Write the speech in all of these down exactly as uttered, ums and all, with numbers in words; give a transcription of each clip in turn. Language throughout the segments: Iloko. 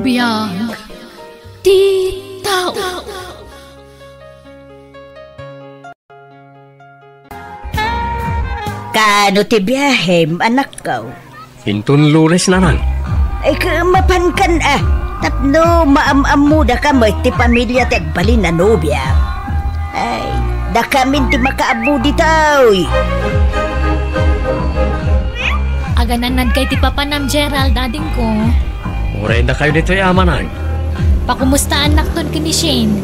Biag ti tao. Kaano ti biahem, anakko? Inton Lunes, nanang. Ay, ka, mapankan, a. Tapno maam-ammodaka met ti pamilia ti agbalin a nobia. Ay, dakamin ti makaammo ditoy. Aganannad kay ti papanam, Gerald, adingko. Uray dakayo ditoy, amanang. Pakumustaannakton ken ni Shane.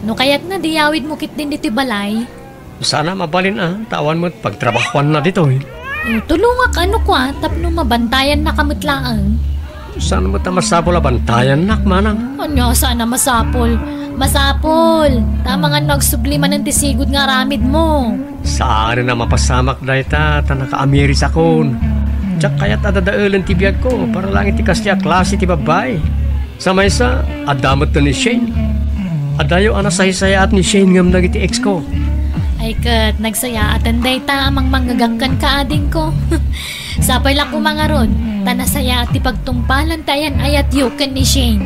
No kayatna, diyawidmo ketdin ditoy balay. Saan a mabalin a, ta awan met pagtrabahuanna ditoy. Eh, tulongak, ano kua, tapno mabantayannaka met laeng. Saan met a masapul a bantayannak, manang? Ania saan a masapul? Masapul! Ta amangan no agsubli manen ti sigud nga aramidmo. Saanen a mapasamak dayta, ta nakaamirisakon. Diak kayat a dadaelen ti biagko, para laeng iti kasdiay a klase ti babbai. Sa maysa, adda met ni Shane. Adayo a nasaysayaat ni Shane ngem dagiti ex ko. Ay ket, nagsayaaten dayta a mangmangngegak kenka, adingko. Sapay la koma ngarud, ta nasayaat ti pagtungpalan ti ayan-ayatyo ken ni Shane.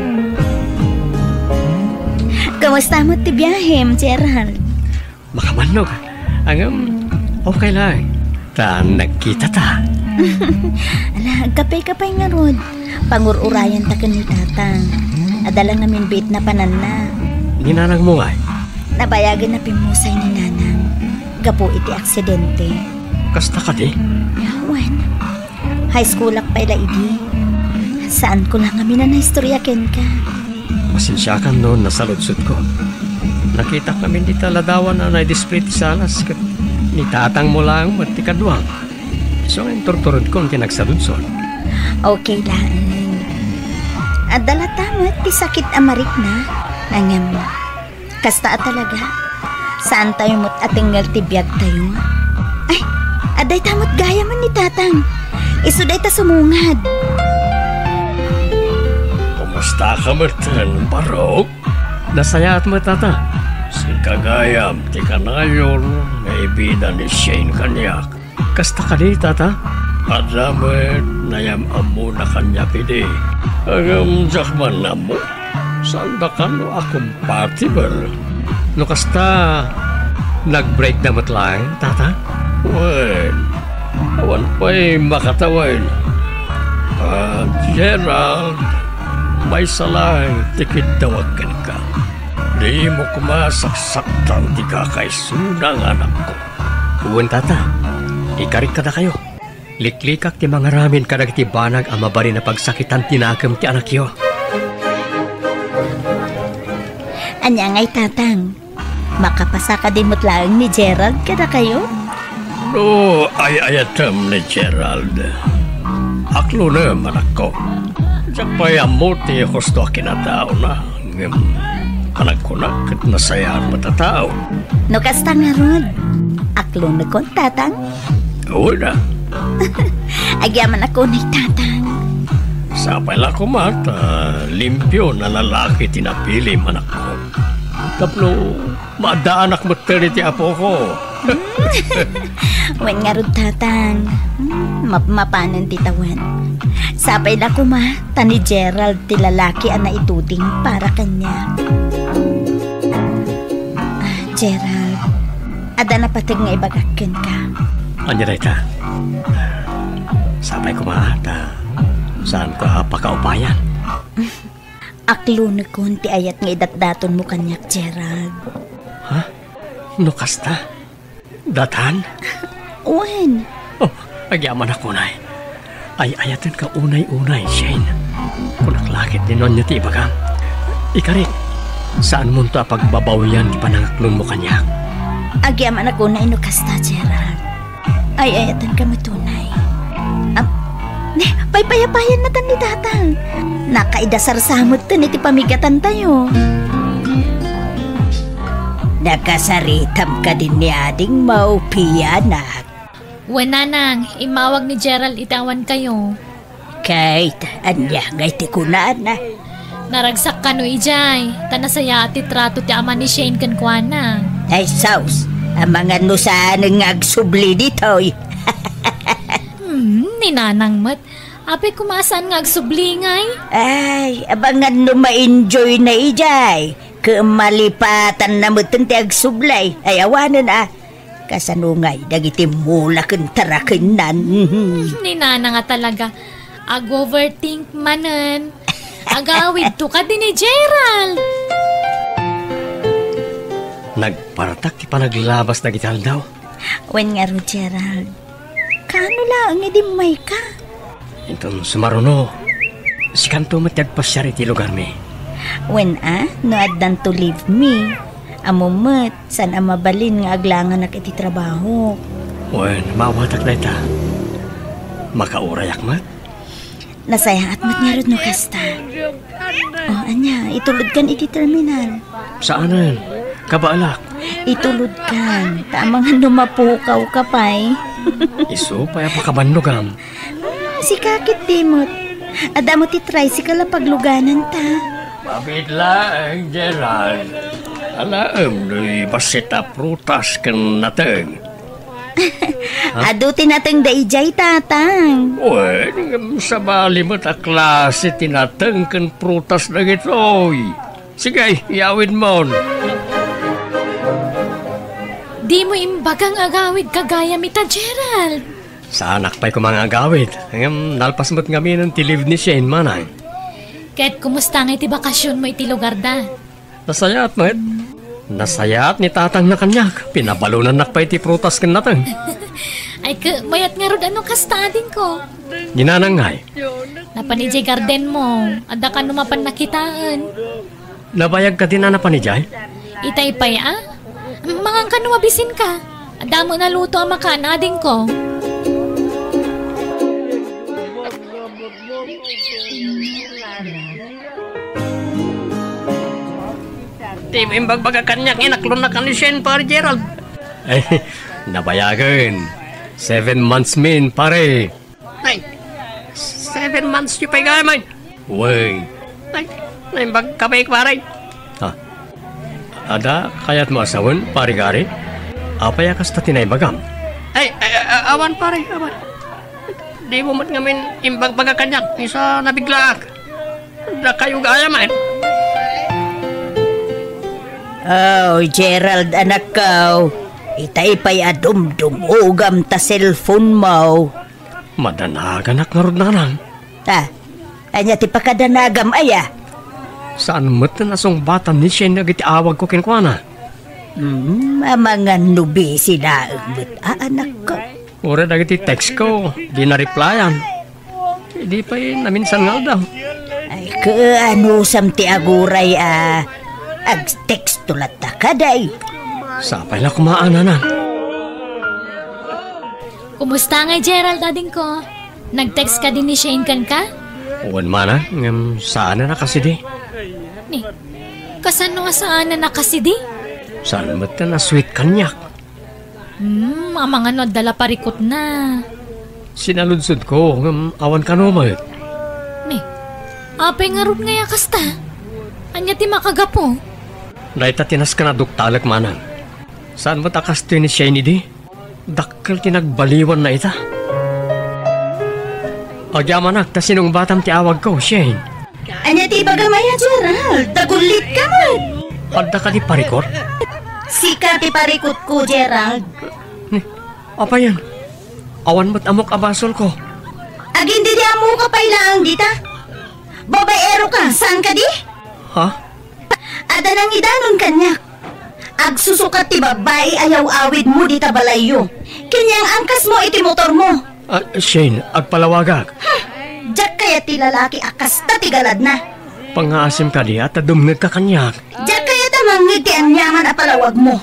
Kumusta met ti biahem, Gerald? Makamannog. Ngem, okay lang. Ta nagkita ta. Ala, agkape-kape ngarud. Pangur-urayanta ken ni Tatang. Adda la ngamin biit napananna. Ni nanangmo ngay? Nabayagen a pimmusay ni Nanang gapu iti aksidente. Kasta kadi? Wen, high schoolak pay la idi. Saanko la ngamin a naistorya kenka. Pasensiakan no nasaludsodko. Nakitak ngamin dita ladawan a naidisplay ti salas ket ni tatangmo laeng met ti kaduam. Isu nga inturturodkon ti nagsaludsod. Okay laeng. Adda latta met ti sakit a marikna. Ngem, kasta a talaga. Saantayo met a tengngel ti biagtayo. Ay, adda dayta met gayamen ni Tatang. Isu dayta sumungad. Kumusta ka met, Barok? Nasayaat met, Tata. Sika gayam ti kanayon nga ibida ni Shane kaniak. Kasta kadi, Tata? Adda met nayam-ammona kaniak idi. Ngem diak man ammo. Saandaka no a compatible? No kasta, nag-breakda met laeng, Tata? Wen, awan pay makatawen. Ah, Gerald, maysa laeng ti kiddawag kenka. Dimo koma saksaktan ti kakaisuna nga anakko. Wen, Tata, ikarik kadakayo. Liklikak ti mangaramid kadagiti banag a mabalin a pagsakitan ti nakem ti anakyo. Ania ngay, Tatang? Makapasa kadi met laeng ni Gerald kadakayo? No ay-ayatem ni Gerald, aklonem, anakko. Diak pay ammo ti husto a kinataona. Ngem, kanagkunak ket nasayaat met a tao. No kasta ngarud, aklonekon, Tatang? Wen a. Agyamanak unay, Tatang. Sapay la koma ta limpio a lalaki ti napilim, anakko. Tapno maaddaanak metten iti apoko. Hmm. Wen ngarud, Tatang. Hmm, mapmapanen ti tawen. Sapay la koma ta ni Gerald ti lalaki a naituding para kaniak. Ah, Gerald, adda napateg nga ibagak kenka. Ania dayta? Sapay koma ta saanko a pakaupayan. Aklonekon ti ayat nga idatdatonmo kaniak, Gerald. Ha? No kasta? Datan? Wen. Oh, agyamanak unay. Ay-ayatenka unay-unay, Shane. Kunak la ket no ania ti ibagam. Ikarik, saanmonto a pagbabawian ti panangaklonmo kaniak. Agyamanak unay no kasta, Gerald. Ay-ayatenka met unay. Am, ne, paypayapayan natan ni Tatang. Nakaidasarsa metten iti pamigatantayo. Nakasaritam kadin ni adingmo, pianak? Wen, nanang, immawag ni Gerald iti awankayo. Kate, ania ngay ti kunana? Naragsak kano idiay, ta nasayaat ti trato ti ama ni Shane kenkuana. Ay, sus, amangan no saan nga agsubli ditoy. Hmm, ni nanang met. Apay koma a saan nga agsubli ngay? Ay, abangan no ma-enjoy na idiay. Ket malipatanna metten ti agsubli. Ay, awanen a. Kasano ngay dagiti mula ken tarakennan? Ni Nana nga talaga. Ag-overthink manen. Agawidto kadi ni Gerald. Nagpartak ti panaglabas dagiti aldaw. Wen ngarud, Gerald. Kaano laeng nga dimmayka? Inton sumaruno, sikanto met ti agpasiar iti lugarmi. Wen a, no addanto leave mi. Ammom met, saan a mabalin nga aglanganak iti trabahok. Wen, maawatak dayta. Makaurayak met. Nasayaat met ngarud no kasta. O, ania, itulodkan iti terminal. Saanen, kabaelak. Itulodkan, ta amangan no mapukawka pay. Isu pay a pakabannogam. Ah, sika ketdi met. Adda met ti tricycle a paglugananta. Mabiit laeng, Gerald. Alaem no bassit a prutas ken nateng. Adu ti natengda idiay, Tatang. Wen, ngem sabali met a klase ti nateng ken prutas dagitoy. Sige, iyawidmon. Dimo imbaga nga agawidka gayam ita, Gerald. Saanak pay koma nga agawid. Ngem nalpas met ngamin ti leave ni Shane, manang. Ket kumusta ngay ti bakasionmo iti lugarda? Nasayaat met. Nasayaat ni Tatangna kaniak. Pinabalonannak pay ti prutas ken nateng. Ay, ket mayat ngarud a no kasta, adingko. Ni Nanang ngay? Napan idiay gardenmo. Adda kano mapan nakitaen. Nabayag kadin a napan idiay? Itay pay a? Mangan kano mabisinka. Adda met naluto a makan, adingko. Ti imbagbaga kaniak, inaklonnak ni Shane, Pare Gerald. Ay, nabayagen. Seven months min, pare. Ay, seven months yu pay gayam, ay. Wen. Ay, naimbag ka pay, pare. Ha? Adda kayatmo a sawen, Pare Gary? Apay a kasta ti naibagam? Ay, ay, a-, awan, pare, awan. Dimo met ngamin imbagbaga kaniak, isu a nabiglaak. Dakayo gayam, ay. Oh, Gerald, anakko. Itay pay a dumdumogam ta cellphone mo. Madanaganak ngarud, Nanang. Ah, ania ti pakadanagam aya? Saan met a nasungbatan ni Shane dagiti awagko kenkuana. Hmm, amangan no busy laeng met a, anakko. Uray dagiti textko, di na-replyan. Idi pay naminsan nga aldaw. Ay, kaanusam ti aguray a agtexto latta kadi? Sapay la koma a, Nanang. Kumusta ngay, Gerald, adingko? Nag-text kadi ni Shane kenka? Wen, manang, ngem saanen a kasidi. Ni, kasano a saanen a kasidi? Saan met a sweet kaniak? Hmm, amangan no adda la parikutna. Sinaludsodko, ngem awan kano met. Ni, apay ngarud ngay a kasta? Ania ti makagapu? Dayta ti nasken a duktalek, manang. Saan met a kastoy ni Shane idi? Dakkel ti nagbaliwanna ita. Agyamanak ta sinungbatam ti awagko, Shane. Ania ti ibagam aya, Gerald? Dagullitka met. Adda kadi parikut? Sika ti parikutko, Gerald. Ni, apayen? Awan met ammok a basolko. Agindidi ammoka pay laeng dita. Babaeroka, saan kadi? Ha? Adda nangidanon kaniak. Agsusukat ti babbai a yaw-awidmo dita balayyo. Ken yangangkasmo iti motormo. Ah, Shane, agpalawagak. Hmm, diak kayat ti lalaki a kasta ti galadna. Pangngaasim kadi a ta dumngegka kaniak. Diak kayat a mangngeg ti aniaman a palawagmo.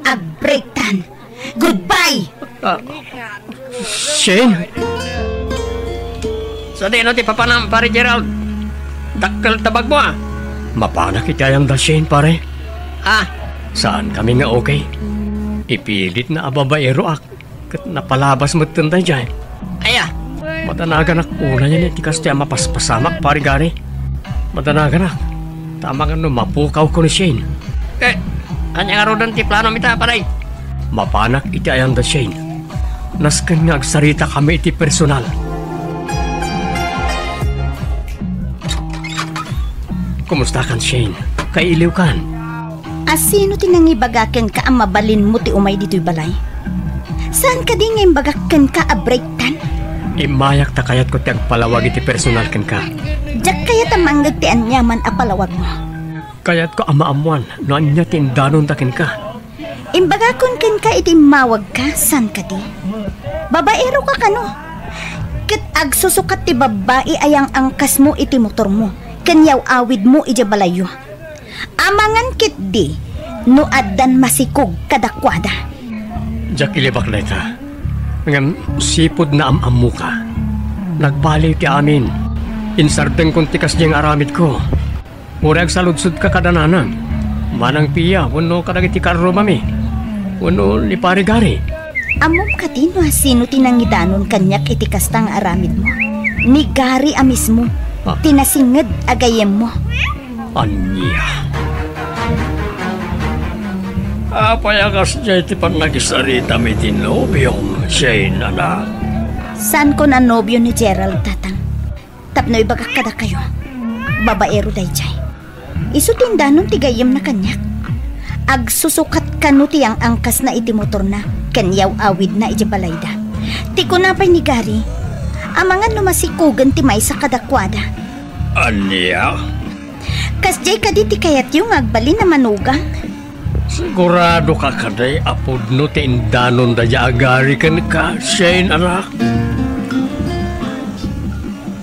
Agbreaktan. Goodbye! Ah, Shane? Sadino ti papanam, Pare Gerald? Dakkel ta bagmo, a. Mapanak iti ayanda, Shane, pare. Ah. Saankami nga okay. Ipilitna a babaeroak, ket napalabas metten daydiay. Aya. Madanaganak unayen iti kastoy a mapaspasamak, Pare Gary. Madanaganak. Ta amangan no mapukawko ni Shane. Eh, ania ngaruden ti planom ita, pare? Mapanak iti ayanda, Shane. Nasken nga agsaritakami iti personal. Kumustakan, Shane? Kailiwkan? A sino ti nangibaga kenka a mabalinmo ti umay ditoy balay? Saan kadi nga imbagak kenka a breaktan? Immayak ta kayatko ti agpalawag iti personal kenka. Diak kayat a mangngeg ti aniaman a palawagmo. Kayatko a maammuan no ania ti indanonda kenka. Imbagakon kenka iti immawagka, saan kadi? Babaeroka kano? Ket agsusukat ti babbai a yang-angkasmo iti motormo ken yaw-awidmo idiay balayyo. Amangan ketdi no addan masikog kadakuada. Diak ilibak dayta. Ngem sipud naam-ammoka. Nagbaliw ti amin. Insardengkon ti kasdiay nga aramidko. Uray agsaludsodka kada nanang, Manang Pia, wenno kadagiti karrumami, wenno ni Pari Gary. Ammom kadi no asino ti nangidanon kaniak iti kasta nga aramidmo? Ni Gary a mismo, Ah. ti nasinged a gayyemmo. Ania? Apay a kasdiay ti pannakisaritam iti nobiom, Shane, anak? Saankon a nobio ni Gerald, tatang. Tapno ibagak kadakayo, babaero daydiay. Isu ti indanon ti gayyemna kaniak. Agsusukat kano ti yang-angkasna iti motorna ken yaw-awidna idiay balayda. Ti kuna pay ni Gary, amangan no masikogen ti maysa kadakuada. Ania? Kasdiay kadi ti kayatyo nga agbalin a manugang? Siguradoka kadi a pudno ti indanon daydiay a Gary kenka, Shane, anak?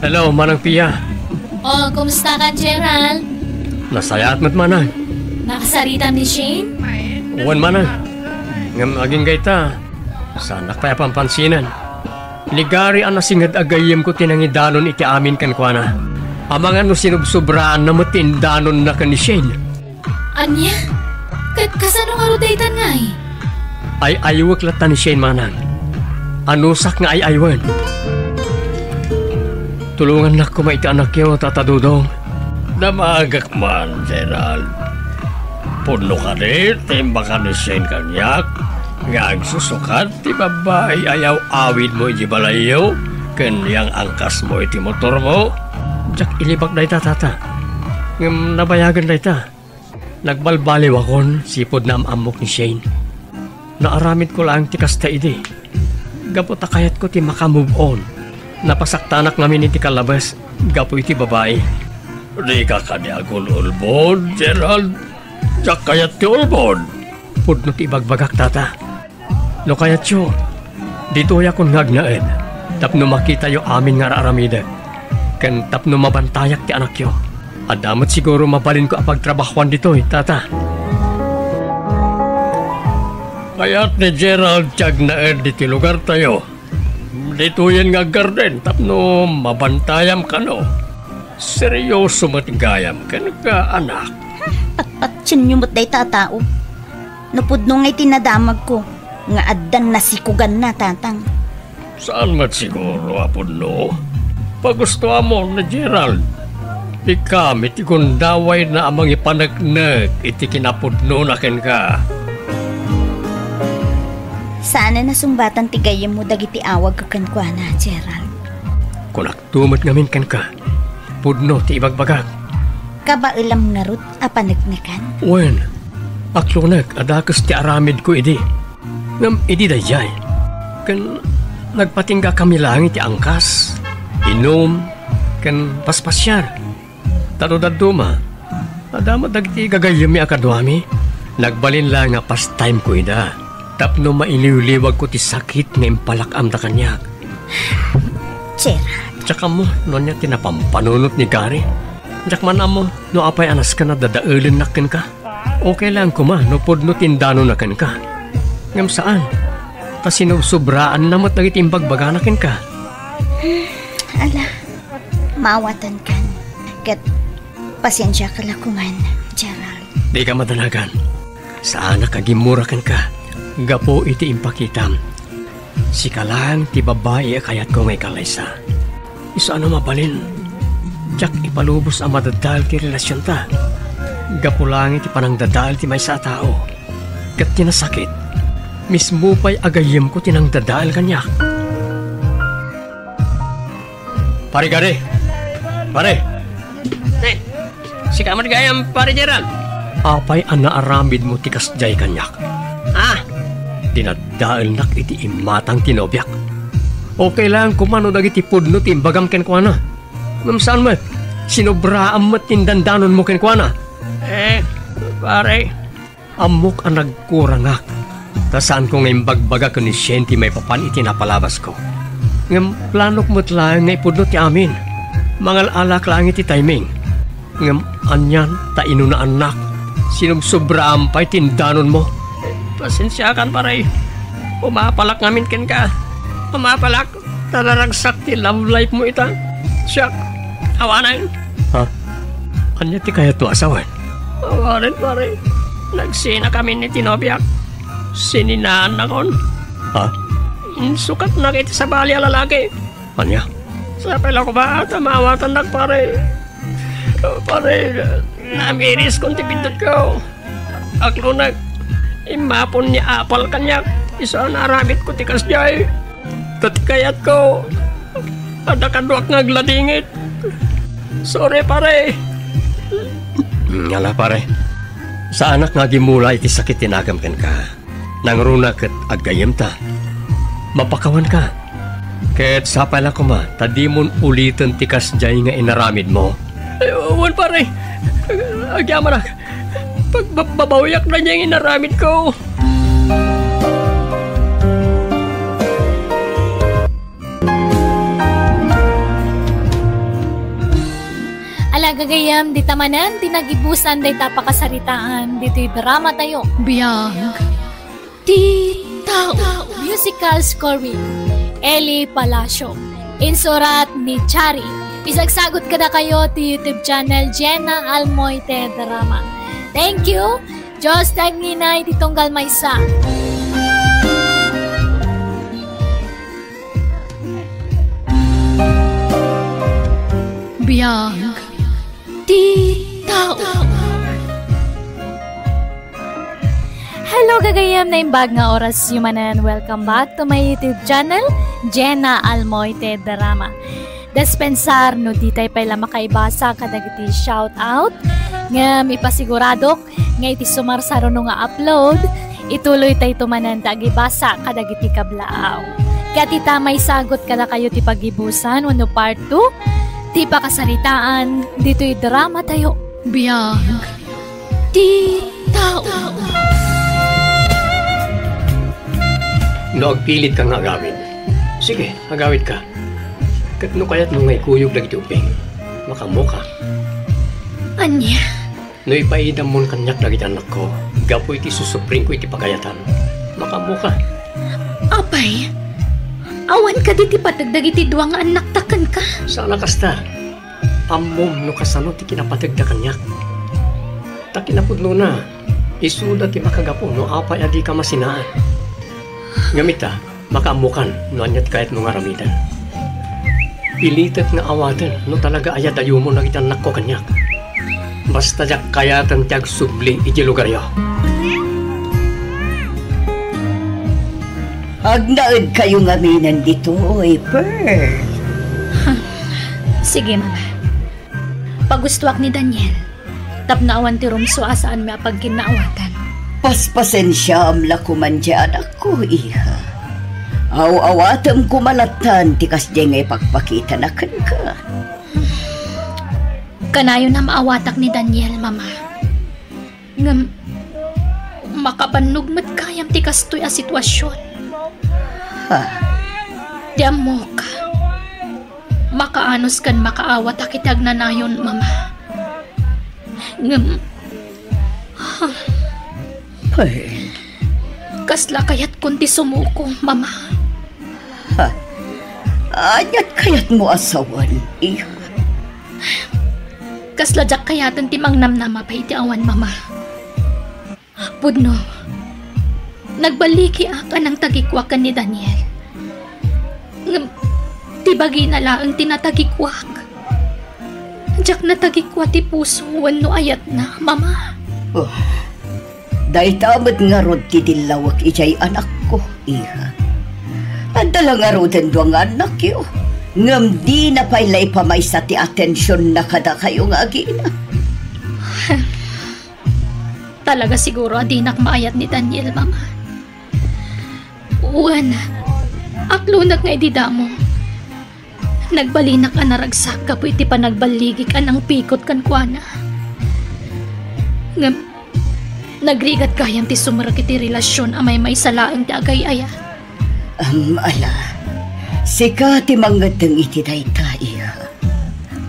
Hello, Manang Pia. Oh, kumusta ka, Gerald? Nasayaat met, Manang. Nakasaritam ni Shane? Wen, Manang. Ngem agingga ita, saanak pay a pampansinan. Ni Gary a nasinged a gayyemko ti nangidanon iti amin kenkuana. Amangan no sinubsobraanna met ti indanonna ken ni Shane. Ania? Ket kasano ngarud daytan ngay? Ay-aywek latta ni Shane, Manang. Anusak nga ay-aywen. Tulongannak koma iti anakyo, Tata Dodong. Damagek man, Gerald. Pudno kadi ti imbaka ni Shane kaniak nga agsusukat ti babbai a yaw-awidmo iti balayyo ken yang-angkasmo iti motormo? Diak ilibak dayta, Tata. Ngem nabayagen dayta. Nagbalbaliwakon sipud naam-ammok ni Shane. Naaramidko laeng ti kasta idi. Gapu ta kayatko ti maka-move on. Napasaktanak ngamin iti kallabes gapu iti babai. Dika kadi agul-ulbod, Gerald. Diak kayat ti ulbod. Pudno ti ibagbagak, Tata. No kayatyo, ditoyakon nga agnaed tapno makitayo amin nga ar-aramidek, ken tapno mabantayak ti anakyo. Adda met siguro mabalinko a pagtrabahoan ditoy, Tata. Kayat ni Gerald ti agnaed ditoy lugartayo. Ditoyen nga aggarden tapno mabantayam kano. Seryoso met gayam kenka, anak. Patpatienyo met dayta a tao. No pudno ngay ti nadamagko nga addan nasikoganna, Tatang. Saan met siguro a pudno? Pagustoamon ni Gerald. Ikami ti gundawayna a mangipaneknek iti kinapudnona kenka. Saan a nasungbatan ti gayyemmo dagiti awag kenkuana, Gerald. Kunak Tumet ngamin kenka, pudno ti ibagbagak. Kabaelam ngarud a paneknekan? Wen, aklonek a dakes ti aramidko idi. Ngem idi daydiay, ken nagpatinggakami laeng iti angkas, inum, ken paspasiar. Ta no dadduma, adda met dagiti gagayyemmi a kaduami. Nagbalin laeng a pastimeko ida tapno mailiwliwagko ti sakit nga impalak-amda kaniak. Gerald. Diak ammo no ania ti napampanunot ni Gary. Diak man ammo no apay a nasken a dadaelennak kenka. Okay laeng koma no pudno ti indanonna kenka. Ngem saan, ta sinubsobraanna met dagiti imbagbagana kenka. Ala, maawatankan. Ket pasiensiaka la koman, Gerald. Dika madanagan. Saanak a gimmura kenka gapu iti impakitam. Sika laeng ti babai a kayatko nga ikallaysa. Isu a no mabalin, diak ipalubos a madadael ti relasionta. Gapu laeng iti panangdadael ti maysa a tao. Ket ti nasakit, mismo pay a gayyemko ti nangdadael kaniak. Pare Gary! Pare! Hey! Sika met gayam, Pare Gerald. Apay a naaramidmo ti kasdiay kaniak? Ah, dinaddaelnak iti imatang ti nobiak. Okay lang koma no dagiti pudno ti imbagam kenkuana. Ngem saan met, sinobraam met ti indandanonmo kenkuana. Eh, pare. Ammok a nagkurangak, ta saanko nga imbagbaga ken ni Shane ti maipapan iti napalabasko. Ngem planok met laeng nga ipudno ti amin. Mangal-alak laeng iti timing. Ngem anian ta inunaannak, sinubsobraam pay ti indanonmo. Pasensiakan, pare. Umapalak ngamin kenka. Umapalak. Ta naragsak ti love life mo ita. Siak, awanen. Ha? Ania ti kayatmo a sawen? Awanen, pare. Nagsinakamin iti nobiak. Sininaannakon. Ha? Insukatnak iti sabali a lalaki. Ania? Sapay la koma ta maawatannak, pare. Pare, namiriskon ti pindutko. Aklonek, immapon ni Apal kaniak, isu a naaramidko ti kasdiay. Ta ti kayatko, adda kaduak nga agladingit. Sorry, pare. Ngala, pare. Saanak nga agimula iti sakit ti nagem kenka. Nangruna ket aggayyemta. Mapakawanka. Ket sapay la koma ta dimon uliten ti kasdiay nga inaramidmo. Ay, wen, pare. Agyamanak. Pagbababawiak daydiay nga inaramidko. Ala, gagayyem, dita manen ti nagibusan dayta pakasaritaan ditoy dramatayo. Biag ti tao. Musical scoring, Eli Palacio. Insurat ni Chari. Isagsagut kadakayo ti YouTube channel Jenna Almoite Drama. Thank you. Diyos ti agngina iti tunggal maysa. Biag ti tao. Hello, gagayyem, naimbag nga orasyo manen. Welcome back to my YouTube channel, Jenna Almoite Drama. Dispensar no ditay pay la makaibasa kadagiti shout out, ngem ipasiguradok nga iti sumarsaruno nga upload, ituloytayto manen ti agibasa kadagiti kablaaw. Ket ita, maisagut kadakayo ti pagibusan wenno part two ti pakasaritaan ditoy dramatayo. Biag ti tao. No agpilitka nga agawid, sige, agawidka. Ket no kayatmo nga ikuyog dagiti ubbing, makaammoka. Ania? No ipaidammon kaniak dagiti annakko gapu iti susupringko iti pagayatan, makaammoka. Apay, awan kadi ti pateg dagiti dua nga annakta kenka? Saan a kasta. Ammom no kasano ti kinapategda kaniak. Ta kinapudnona, isuda ti makagapu no apay a dika masinaan. Ngem ita, makaammokan no ania ti kayatmo nga aramiden. Pilitek nga awaten no talaga a yadayumon dagiti annakko kaniak. Basta diak kayaten ti agsubli iti lugaryo. Agnaedkayo ngaminen ditoy, Pearl. Sige, Mama. Pagustoak ni Daniel. Tapno awan ti rumsua a saanmi a pagkinnaawatan. Paspasensiaem la koman diay anakko, iha. Aw-awatem koma lattan ti kasdiay nga ipakpakitana kenka. Kanayon a maawatak ni Daniel, Mama. Ngem, makabannog met gayam ti kastoy a sitwasion. Ha? Ti ammok, makaanus ken makaawatak iti agnanayon, Mama. Ngem, Pearl. Kasla kayatkon ti sumuko, Mama. Ha? Aniat kayatmo a sawen, iha? Kasla diak kayaten ti mangnamnama pay iti awan, Mama. Pudno, nagbalikiak a nangtagikuak ken ni Daniel. Ngem, ti bagina laeng ti natagikuak. Diak natagikua ti puso wenno ayatna, Mama. Oh, dayta met ngarud ti dillawek idiay anakko, iha. Adda la ngaruden dua nga annakyo, ngem dina pay la ipamaysa ti atensionna kadakayo nga agina. Talaga siguro a dinak maayat ni Daniel, Mama. Wen, aklonek nga idi damo, nagbalinak a naragsak gapu iti panagballigik a nangpikot kenkuana. Ngem, nagrigat gayam ti sumrek iti relasion a maymaysa laeng ti agay-ayat. Am, ala, sika ti mangngeddeng iti dayta, iha.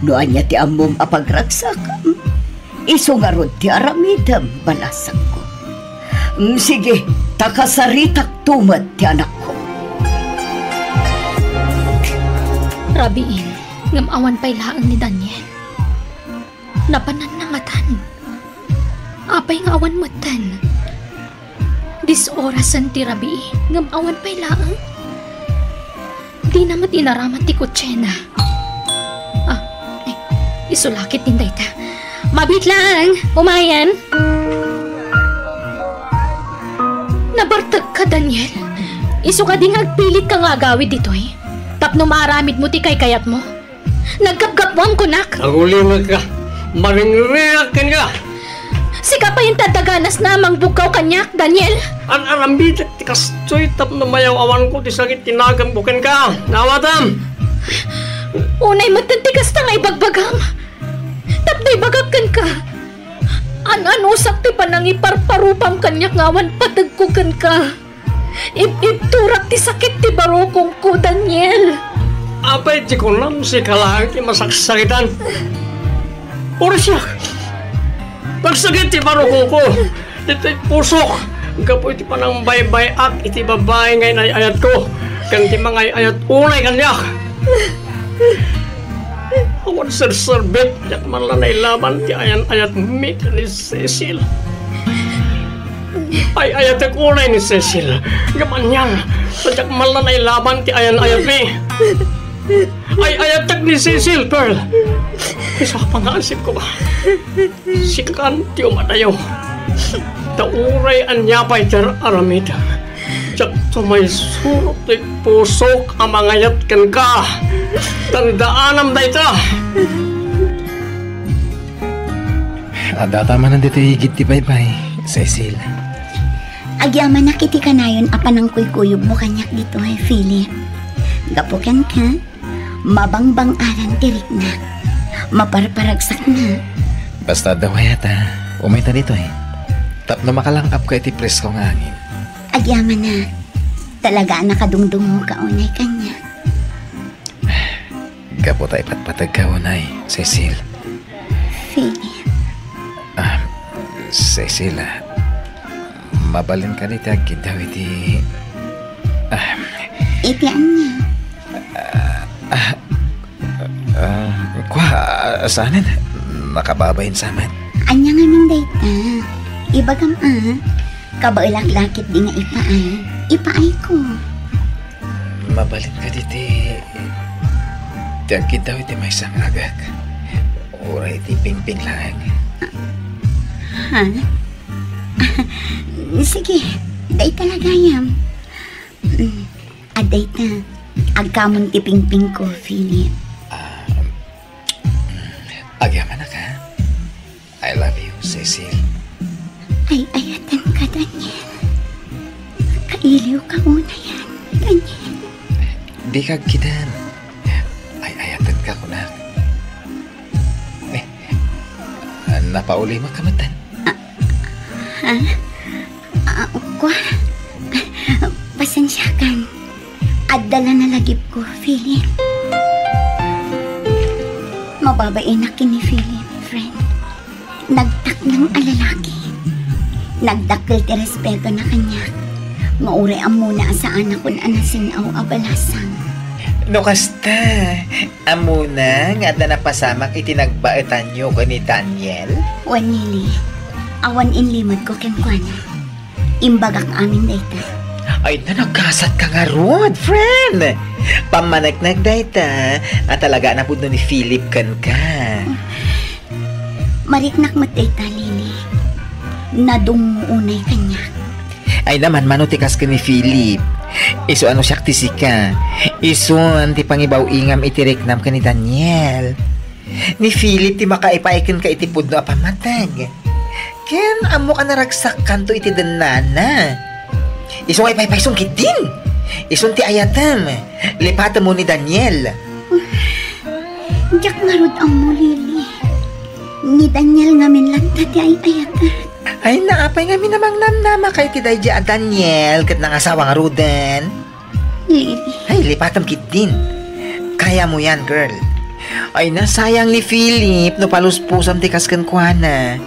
No ania ti ammom a pagragsakam, isu ngarud ti aramidem, balasangko. Mm, sige, ta kasaritakto met ti anakko. Rabiin, ngem awan pay laeng ni Daniel. Napanan nangatan. Apay nga awan metten? Disorasen ti rabii, ngem awan pay laeng. Dina met inaramat ti kutsena. Ah, eh, isu lakit din dayta. Mabiit laeng, umayen. Nabartekka, Daniel. Isu kadi nga agpilitka nga agawid ditoy tapno maaramidmo ti kaykayatmo? Naggapgapuam, kunak. Agulimekka. Maringriak kenka. Sika pay ti adda ganasna a mangbugkaw kaniak, Daniel. Ar-aramidek ti kastoy tapno mayaw-awanko ti sakit ti naganko kenka. Naawatam? Unay metten ti kasta nga ibagbagam. Tapno ibagak kenka, an-anusak ti panangiparparupam kaniak nga awan pategko kenka. Ib-ibturak ti sakit ti barukongko, Daniel. Apay ti kunam, sika laeng ti masaksakitan? Uray siak. Nagsakit ti barukongko, ditoy pusok, gapu iti panangbaybay-ak iti babai nga inay-ayatko, ken ti mangay-ayat unay kaniak. Awan serserbik, diak man la nailaban ti ayan-ayatmi ken ni Cecil. Ay-ayatek unay ni Cecil. Ngem anian, ta diak man la nailaban ti ayan-ayatmi. Ay-ayatek ni Cecil, Pearl. Isu a pangaasipko ba? Sikan ti umadayo. Ta uray ania pay ti aramidem, diak tumaysurot ti pusok a mangayat kenka. Tandaanam dayta. Addata manen ditoy igid ti baybay, Cecil. Agyamanak iti kanayon a panangkuykuyogmo kaniak ditoy, Philip. Gapu kenka, mabangbang-aran ti riknak. Maparparagsaknak. Basta adda wayata, umayta ditoy. Tapno makalang-apka iti presko nga angin. Agyamanak. Talaga a nakadungdungoka unay kaniak. Gapu ta ipatpategka unay, Cecil. Philip. Ah, Cecil, ah, mabalin kadi ti agkiddaw iti, ah, iti ania? Ah, ah, kua, ah, saanen? Nakababain sa met. Ania ngamin dayta? Ibagam a, kabaelak la ketdi nga ipaay. Ipaayko. Mabalin kadi ti, ti agkiddaw iti maysa nga agek. Uray ti pingping laeng. Ha? Sige, dayta la gayam. Mm, adda ita, agkamon ti pingpingko, Philip. Ah, agyamanak, ha? I love you, Cecil. Ay-ayatenka, Daniel. Kailiwka unayen, Daniel. Dika agkidan. Ay-ayatenka, kunak. Eh, napaulimekka metten? Ah, ha? Ah, kua? Pasensiakan. Adda la nalagipko, Philip. Mababainak ken ni Philip, friend. Nagtaknang a lalaki. Nagdakkel ti respetona kaniak. Nga uray ammona a saanakon a nasin-aw a balasang. No kasta, ammona nga adda napasamak iti nagbaetanyo ken ni Daniel? Wen, Lily, awan inlimedko kenkuana. Imbagak amin dayta. Ay, nagkasatka ngarud, friend! Pammaneknek dayta a talaga a napudno ni Philip kenka. Mariknak met dayta, Lily. Nadummo unay kaniak. Ay, naman, mano ti kas ken ni Philip. Isu a no siak ti sika. Isun ti pangibaw-ingam iti riknam ken ni Daniel. Ni Philip ti makaipaay kenka iti pudno a pammateg. Ken ammok a naragsakkanto iti dennana. Isu nga ipaypaysom ketdin. Isun ti ayatem. Lipatemmo ni Daniel. Diak ngarud ammo, Lily. Ni Daniel ngamin latta ti ay-ayatek. Ay, apay ngamin a mangnamnamaka iti daydiay a Daniel ket nangasawa ngaruden? Lily. Ay, lipatem ketdin. Kayamo yan, girl. Ay, nasayang ni Philip no paluspusam ti kas kenkuana.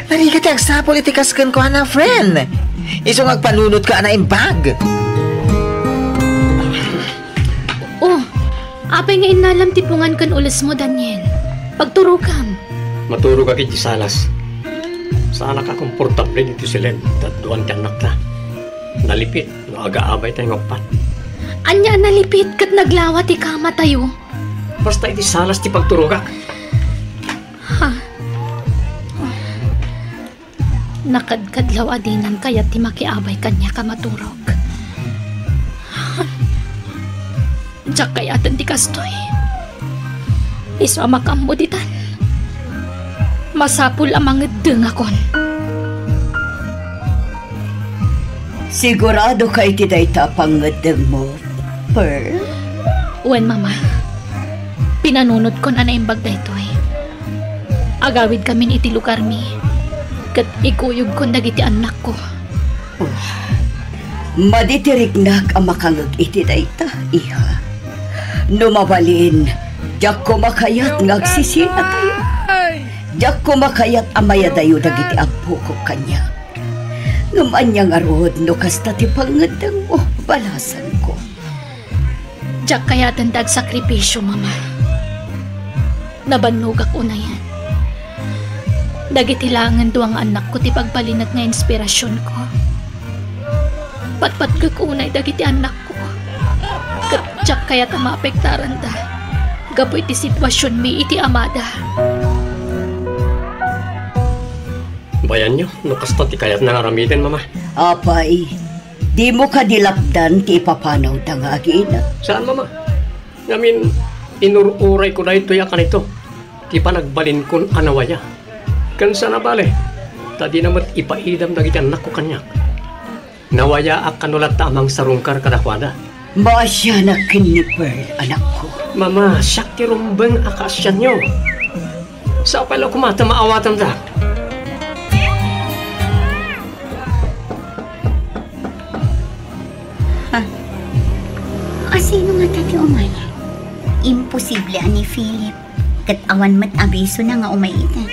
Narigat ti agsapul iti kas kenkuana, friend. Isu nga agpanunotka a naimbag. Oh, apay nga innalam ti pungan ken ulesmo, Daniel? Pagturogam. Maturogak iti salas. Saanak a komportable ditoy siled ti adduan ti annakta. Nalipit no agaabay tayo nga uppat. Ania a nalipit ket naglawa ti kamatayo? Basta iti salas ti pagturogak. Ha? Nakadkadlaw a dinan kayat ti makiabay kaniak a maturog. Diak kayaten ti kastoy. Isu a makaammo ditan, masapul a mangeddengakon. Sigurado ka iti dayta a pangngeddengmo, Pearl? Wen, Mama. Pinanunotkon a naimbag daytoy. Agawidkamin iti lugarmi, ket ikuyogkon dagiti annakko. Oh, madi ti riknak a makangeg iti dayta, iha. No mabalin, diak koma kayat nga agsisinatayo. Diak koma kayat a mayadayo dagiti abbokok kaniak. Ngem ania ngarud no kasta ti pangngeddengmo, balasanko. Diak kayaten ti agsakripisio, Mama. Nabannogak unayen. Dagiti laengen dua nga annakko ti pagbalinek nga inspirasionko. Patpatgek unay dagiti annakko. Ket diak kayat a maapektaranda gapu iti situasionmi iti amada. Bayanyo, no kasta ti kayatna nga aramiden, Mama. Apay, dimo kadi lapdan ti ipapanawda nga agina? Saan, Mama. Ngamin, inur-urayko daytoy a kanito ti panagbalinkon a nawaya. Ken saan a bale, ta dina met ipaidam dagiti annakko kaniak. Nawayaak kano latta a mangsarungkar kadakuada. Maasianak ken ni Pearl, anakko. Mama, siak ti rumbeng a kaasianyo. Sapay la koma ta maawatandak. Ah, asino ngata ti umay? Imposible a ni Philip. Ket awan met abisona nga umay ita.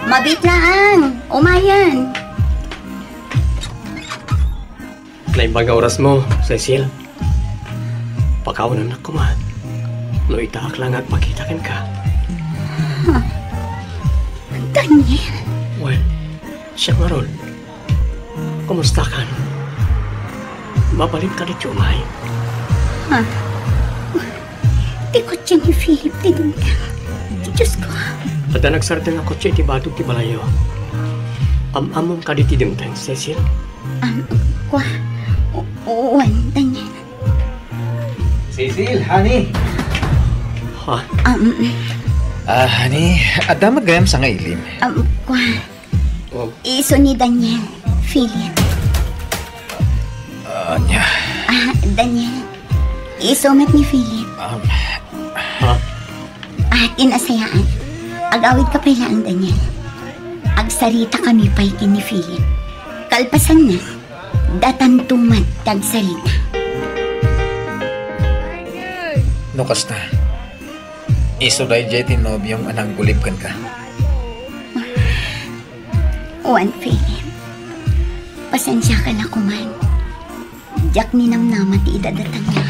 Mabiit laeng, umayen. Naimbag nga orasmo, Cecil. Pakaonannak koma no itaak la nga agpakita kenka. Daniel. Wen, siak ngarud. Kumustakan? Mabalin kadi ti umay? Ha? Ti kotse ni Philip ti dimteng. Diosko. Adda nagsardeng a kotse iti badog ti balayyo. Am-ammom kadi ti dimteng, Cecil? Am, kua. U-, uwan, Daniel. Cecil, honey. Ha? Am, Ah, honey, adda met gayam sangailim. Am, kua. Oh. Isu ni Daniel, Philip. Ania? Ah, Daniel. Isu met ni Philip. Um, ha? Ah, ti nasayaat. Agawidka pay laeng, Daniel. Agsaritakami pay ken ni Philip. Kalpasanna, datanto met ti agsarita. No kasta, isu daydiay ti nobiom a nanggulib kenka? Wen, Philip. Pasensiaka la koman. Diak ninamnama ti idadatangna.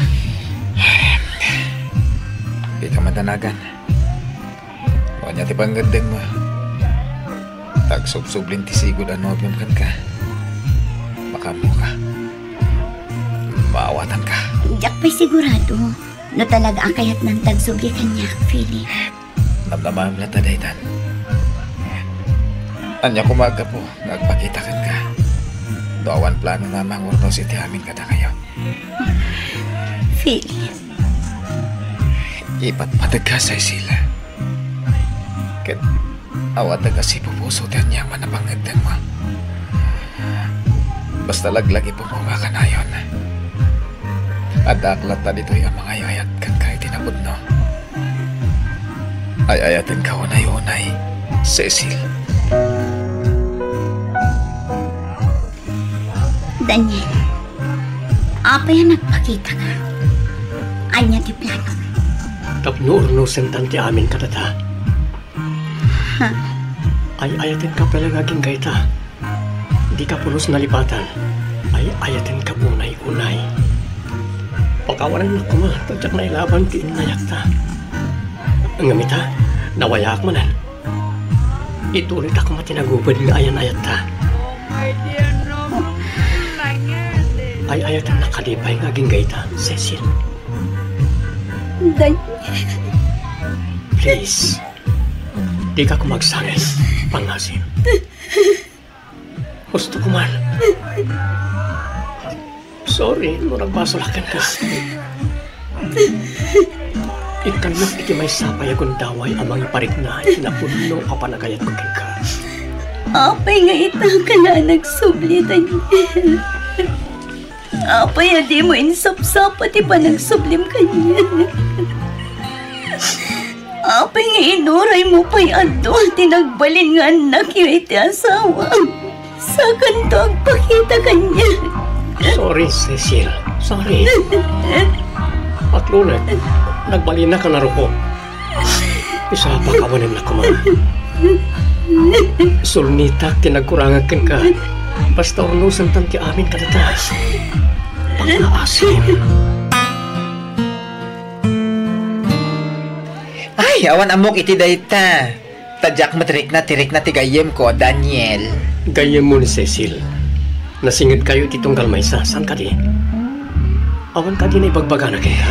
Dika madanagan. No ania ti pangngeddengmo, ta agsubsublin ti sigud a nobiom kenka. Makaammoka. Maawatanka. Diak pay sigurado no talaga a kayatnan ti agsubli kaniak, Philip. Namnamaem latta daytan. Ania koma a gapu nga agpakita kenka no awan planona a mangurnos iti amin kadakayo? Philip. Ipatpategka, Cecil. Ket awatek a sipupuso ti aniaman a pangngeddengmo. Basta laglagipem koma kanayon. Addaak latta ditoy a mangay-ayat kenka iti napudno. Ay-ayatenka unay-unay, Cecil. Daniel, apay a nagpakitaka? Ania ti plano? Tapno urnosentan ti amin kadata. Ha? Ay-ayatenka pay laeng agingga ita. Dika pulos nalipatan. Ay-ayatenka unay-unay. Pakawanennak koma, ta diak nailaban ti innayakta. Ngem ita, nawayaak manen. Ituloyta koma ti nagubed nga ayan-ayatta. Ay-ayatennak kadi pay nga agingga ita, Cecil. Daniel. Please. Dika koma agsangit, pangngasim. Husto ko man. Sorry no nagbasolak kenka. Ikkannak iti maysa pay a gundaway a mangiparikna iti napudno a panagayatko kenka. Apay nga ita ka la a nagsubli, Daniel? Apay a dimo insapsapa ti panagsublim kaniak? Apay nga inuraymo pay a dua ti nagbalin nga annakyo iti asawam? Sakanto agpakita kaniak. Sorry, Cecil. Sorry. Patlonek, nagbalinnak a narukop. Isu a pakawanennak koma. Sulnitak ti nagkurangak kenka. Basta urnosentan ti amin kadata. Pangngaasim. Ay, awan ammok iti dayta. Ta diak met rikna ti rikna ti gayyemko, Daniel. Gayyemmo ni Cecil. Nasingedkayo iti tunggal maysa, saan kadi? Awan kadi naibagbagana kenka?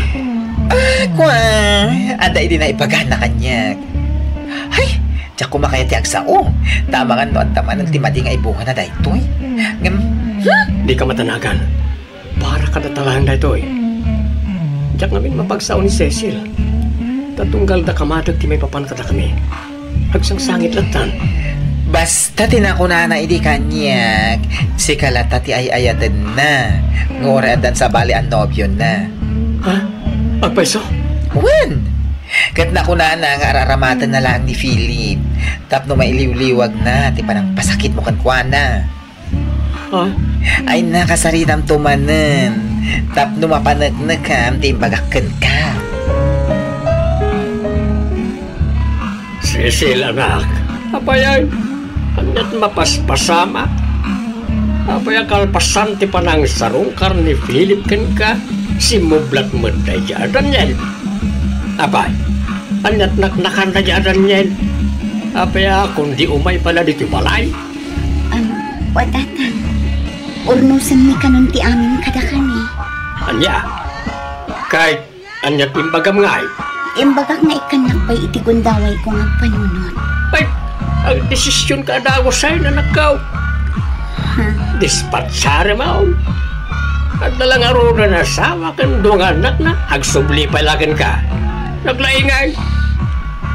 Ah, kua, adda idi naibagana kaniak. Hay, diak koma kayat ti agsao. Ta amangan no adda manen ti madi nga ibungana daytoy. Ngem, hmm? Dika matanagan. Para kadata laeng daytoy. Diak ngamin mapagsao ni Cecil. Ta tunggal da kamadeg ti maipapan kadakami. Agsangsangit lattan. Basta ti nakunana idi kaniak, sika latta ti ay-ayatenna. Nga uray addan sabali a nobiona. Ha? Agpayso? Wen! Ket nakunana nga ar-aramatenna laeng ni Philip tapno mailiwliwagna ti panangpasakitmo kenkuana. Ha? Ay, nakasaritamto manen tapno mapaneknekam ti imbagak kenka. Cecil, anak, apay a, aniat mapaspasama? Apay a kalpasan ti panangsarungkar ni Philip kenka, simmublat met daydi a Daniel? Apay, aniat naknakan daydi a Daniel? Apay a, kundi umay pay la ditoy balay? Am, wa, Tatang. Urnosenmi kanon ti amin kadakami. Ania? Kay, ania ti imbagam ngay? Imbagak nga ikkannak pay iti gundawayko nga agpanunot. Ay, agdesisionka a dagus, anakko. Ha? Dispatsarem. Adda la ngaruden asawa ken dua nga annakna, agsubli pay la kenka. Naglaingay.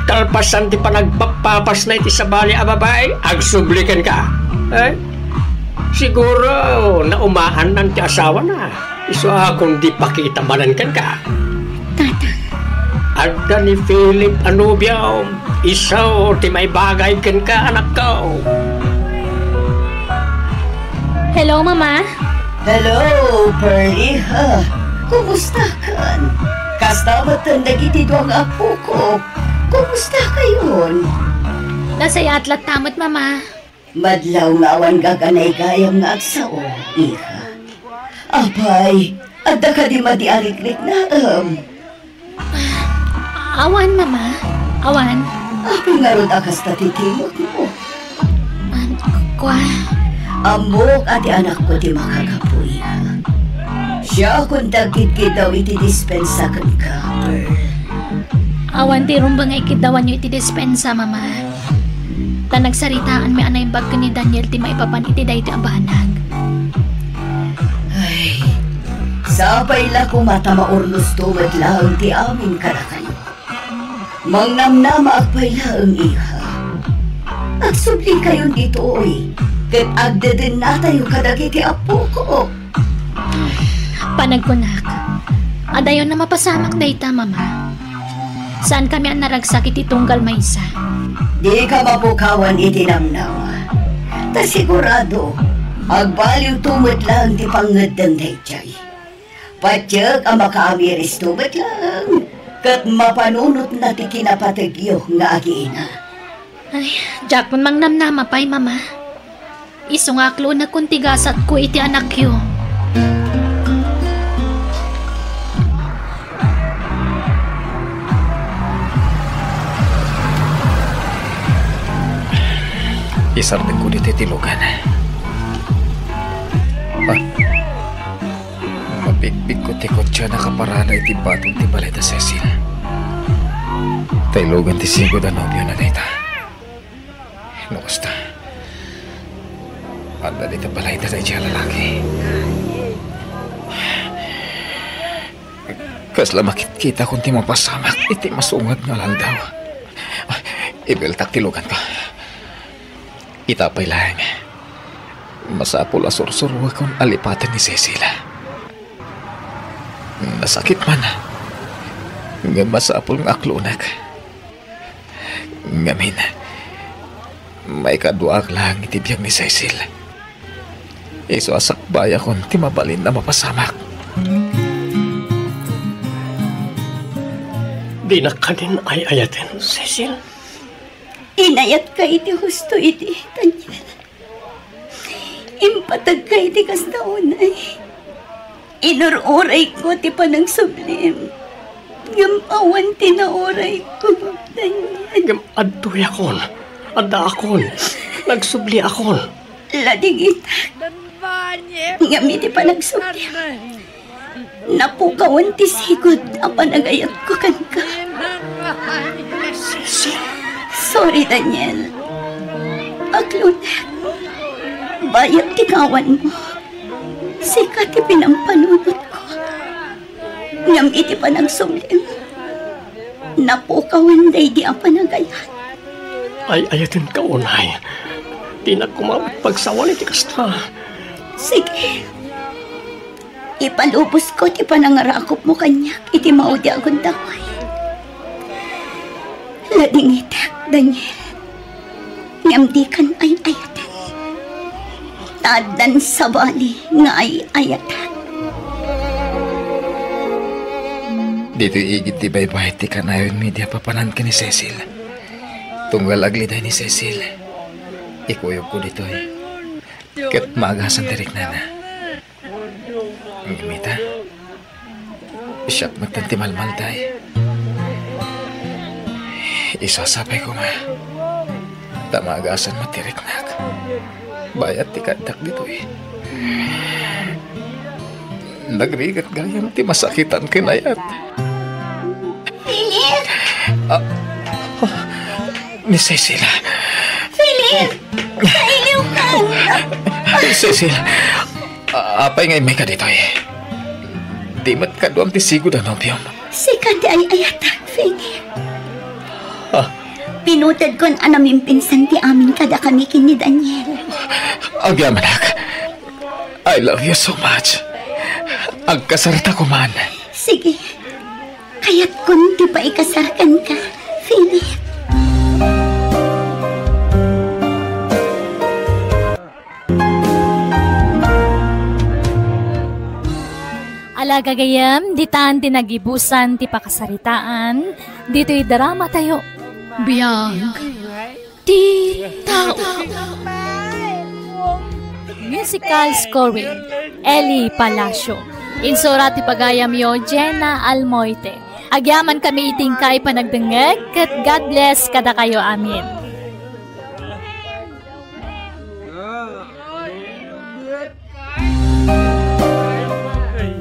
Kalpasan ti panagpappapasna iti sabali a babai, agsubli kenka. Eh? Siguro, naumaannan ti asawana. Isu a kundi pakita manen kenka. Tatang. Adda ni Philip a nobiom. Isu ti maibagay kenka, anakko. Hello, Mama. Hello, Pearl, iha. Kumustakan? Kasta metten dagiti dua nga appoko. Kumustakayon? Nasayaat latta met, Mama. Madlaw nga awan gaganaygayam nga agsao, iha. Apay, adda kadi madi a riknam? Awan, Mama. Awan. Apay ngarud a kasta ti timekmo? An, kua? Ammok a ti anakko ti makagapu, iha. Siakon ti aggidgiddaw iti dispensa kenka, Pearl. Awan ti rumbeng nga ikiddawanyo iti dispensa, Mama. Ta nagsaritaanmi a naimbag ken ni Daniel ti maipapan iti daytoy a banag. Ay, sapay la koma ta maurnosto met laeng ti amin kadakayo. Mangnamnamaak pay laeng, iha. Sublikayon ditoy, ket agdedennatayo kadagiti appoko. Panagkunak, adayon a mapasamak dayta, Mama. Saankami a naragsak iti tunggal maysa. Dika mapukawan iti namnama. Ta sigurado, agbaliwto met laeng ti pangngeddeng daydiay. Patiek a makaamiristo met laeng, ket mapanunotna ti kinapategyo nga agina. Ay, diakon mangnamnama pay, Mama. Isu nga aklonekon ti gasatko iti anakyo. Isardengko ditoy ti lugan. Ah. Mabikbikko ti kotse a nakaparada iti baton ti balay da Cecil. Ta ilugan ti sigud a nobiona dayta. No kasta, adda dita balay da daydiay a lalaki. Kasla makitkitakon ti mapasamak iti masungad nga aldaw. Ibiltak ti luganko. Ita pay laeng, masapul a sursuruekon a lipaten ni Cecil. Nasakit man, ngem masapul nga aklonek. Ngamin, maikaduaak laeng iti biag ni Cecil. Isu a sakbayakon ti mabalin a mapasamak. Dinak kanin ay-ayaten, Cecil. Inayatka iti husto idi, Daniel. Impategka iti kasta unay. Inur-urayko ti panagsublim. Ngem awan ti naurayko, Daniel. Ngem adtoyakon. Addaakon. Nagsubliakon. Ladingitak. Ngem iti panagsublim, napukawan ti sigud a panagayatko kenka. Sorry, Daniel. Aklonek. Bayat ti kawanmo. Sika ti pinampanunotko. Ngem iti panagsublim, napukawan daydi a panagayat. Ay-ayatenka unay. Dinak koma pagsawan iti kasta. Sige. Ipalubosko ti panangarakupmo kaniak iti maudi a gundaway. Ladingitak, Daniel. Ngem dikan ay-ayaten. Ta addan sabali nga ay-ayatak. Ditoy igid ti baybay ti kanayonmi idi a papanan ken ni Cecil. Tunggal agliday ni Cecil, ikuyogko ditoy. Ket maagasan ti riknana. Ngem ita, siak metten ti malmalday. Isasapay koma, ta maagasan met ti riknak. Bayat ti kaaddak ditoy. Nagrigat gayam ti masakitan ken ayat. Philip! Ah, ah, ni Cecil. Philip! Kailiwkan! Cecil, a-, apay nga immayka ditoy? Di met kaduam ti sigud a nobiom? Sika ti ay-ayatak, Philip. Ah. Pinutedkon a namimpinsan ti amin kadakami ken ni Daniel. Agyamanak. I love you so much. Agkasarta koman. Sige. Kayatkon ti paikasar kenka, Philip. Ala gagayem, ditan ti nagibusan ti pakasaritaan ditoy drama tayo. Biag ti tao. Musical scoring, Eli Palacio. Insurat ti pagayamyo, Jenna Almoite. Agyaman kami iti inkay panagdengngeg, ket God bless kadakayo amin.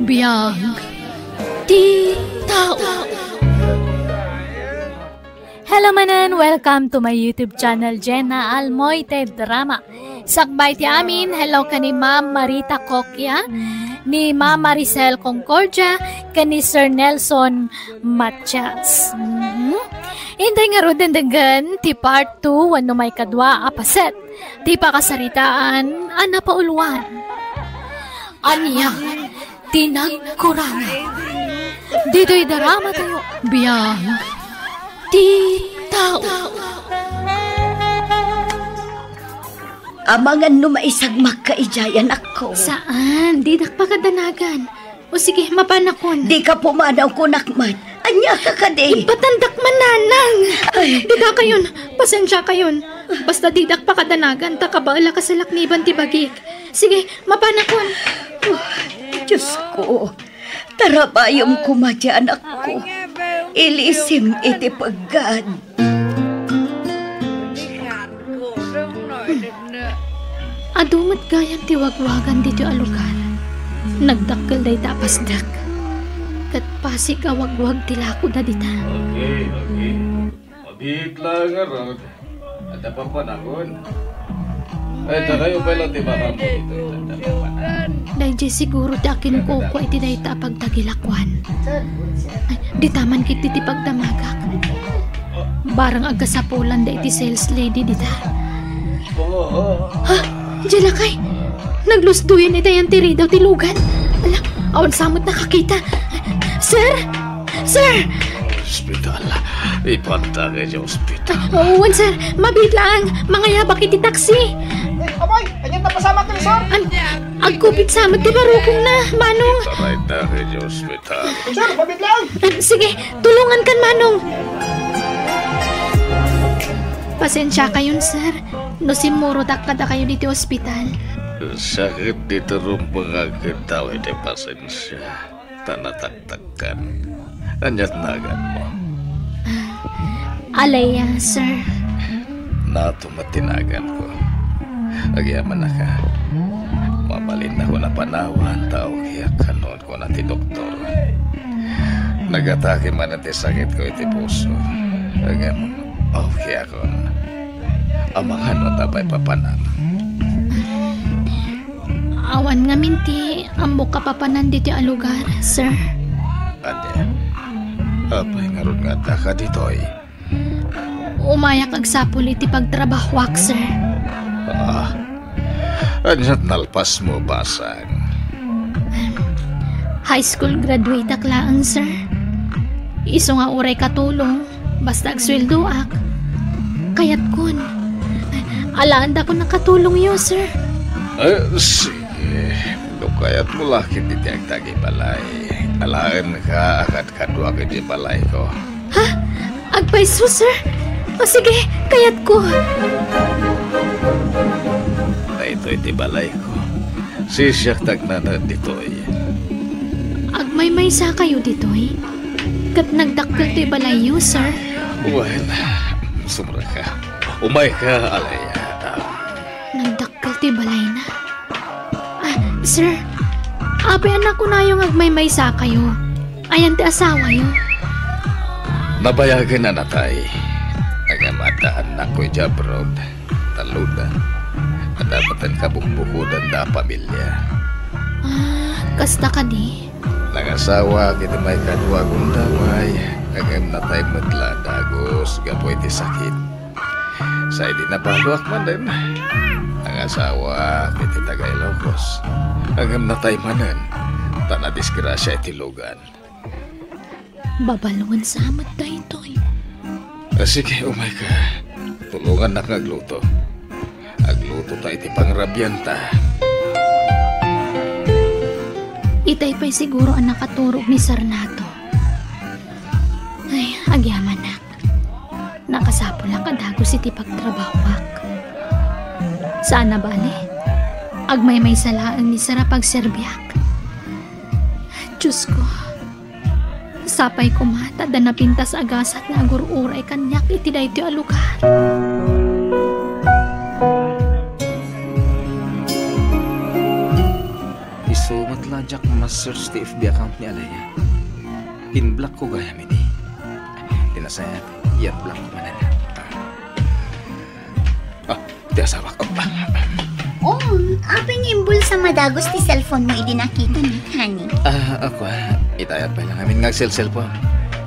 Biag ti tao. Hello manen, welcome to my YouTube channel, Jenna Almoite Drama. Sakbay ti amin, hello ken ni Ma'am Marita Coquia, ni Ma'am Maricel Concordia ken ni Sir Nelson Matias. Mhm. Inday ngarud, denggen ti part two wenno maikadua a paset ti pakasaritaan a napauluan. Ania ti nagkurangna? Ditoy daramatayo, Biag ti Tao. Amangan no maisagmakka idiay, anakko. Saan, didak pakadanagan. O sige, mapanakon. Dika pumanaw, kunak met. Ania ka kadi? Ipatandak man, nanang. Ay. Didakayon, pasensiakayon. Basta didak pakadanagan, ta kabael a kasalakniban ti bagik. Sige, mapanakon. Diosko, tarabayem koma ti anakko. Ilisim iti peggad. Adu met gayam ti wagwagan ditoy a lugar. Nagdakkel dayta a pasdek. Ket pasig a wagwag ti lakoda dita. Okay, okay. Mabiit laeng ngarud. Adda papanakon. Ay, dakayo pay la ti makammo ditoy. Adda papanakon. Daydiay siguro ti akinkukua iti dayta a pagdagilakuan. Ay, dita man ketdi ti pagdamagak. Barang agkasapulan da iti sales lady dita. Ha? Diay lakay? Naglusdoyen iti ayan ti ridaw ti lugan. Ala, awan sa met nakakita. Sir? Sir! Ospital. Ipanta ka iti ospital. Wen, sir. Mabiit laeng. Mangayabak iti taksi. Ay, abay! Ania ti napasamak ken ni sir? An, agkupit sa met ti barukongna, Manong. Ipanta ka iti ospital. Sir, mabiit laeng. Ah, sige, tulongankan, Manong. Pasensiakayon, sir, no simmurotak kadakayo ditoy ospital. Sakit ditoy rumbeng agkiddaw iti pasensia. Ta nataktakkan. Ania ti naganmo? Ah, Alea, sir. Nato met ti naganko. Agyamanak a. Mabalinnakon a panawan ta okay a kanon, kuna ti doktor. Nagatake manen ti sakitko iti puso. Ngem okay akon. Amangan no adda pay papanam. Awan ngamin ti ammok a papanan ditoy a lugar, sir. Ania? Apay ngarud nga addaka ditoy? Umayak agsapul iti pagtrabahoak, sir. Ah, ania ti nalpasmo, basang? High school graduateak laeng, sir. Isu nga uray katulong, basta agsueldoak. Kayatkon. Alaendakon a katulongyo, sir. Eh, sige. No kayatmo la ketdi ti agtagibalay, alaenka a kadkaduak iti balayko. Ha? Agpayso, sir? O sige, kayatko. Daytoy ti balayko. Sisiak ta agnanaed ditoy. Agmaymaysakayo ditoy? Ket nagdakkel ti balayyo, sir? Wen, sumreka. Umayka, Alea. Nagdakkel ti balayna. Ah, sir, apay a nakunayo nga agmaymaysakayo? Ayan ti asawayo? Nabayagen a natay. Ngem adda annakko idiay abroad. Talloda. Adda met kabukbukodanda a pamilia. Ah, kasta kadi? Nangasawaak iti maikadua a gundaway, ngem natay met la a dagus gapu iti sakit. Sa idi nabaloak manen, nangasawaak iti taga-Ilocos, ngem natay manen, ta nadisgrasia iti lugan. Babaluen sa met daytoy. Ah, sige, umayka. Tulongannak nga agluto. Agluto ta iti pangrabianta. Itay pay siguro a nakaturog ni Sarnato. Ay, agyamanak. Nakasapulak a dagus iti pagtrabahoak. Saan a bale, agmaymaysa laeng ni Sir a pagserbiak. Diosko, sapay koma ta adda napintas a gasat nga agur-uray kaniak iti daytoy a lugar. Isu met la diak ma-search ti F B account ni Alea. In-block ko gayam idi. Ti nasayaat, i-unblock ko manen. Ah, ti asawak. Oh, ah. Oh, Apay nga imbulsam a dagus ti cellphone mo idi nakitam, honey? Ah, ako, ah. Itayak pay lang amin nga agselselpon.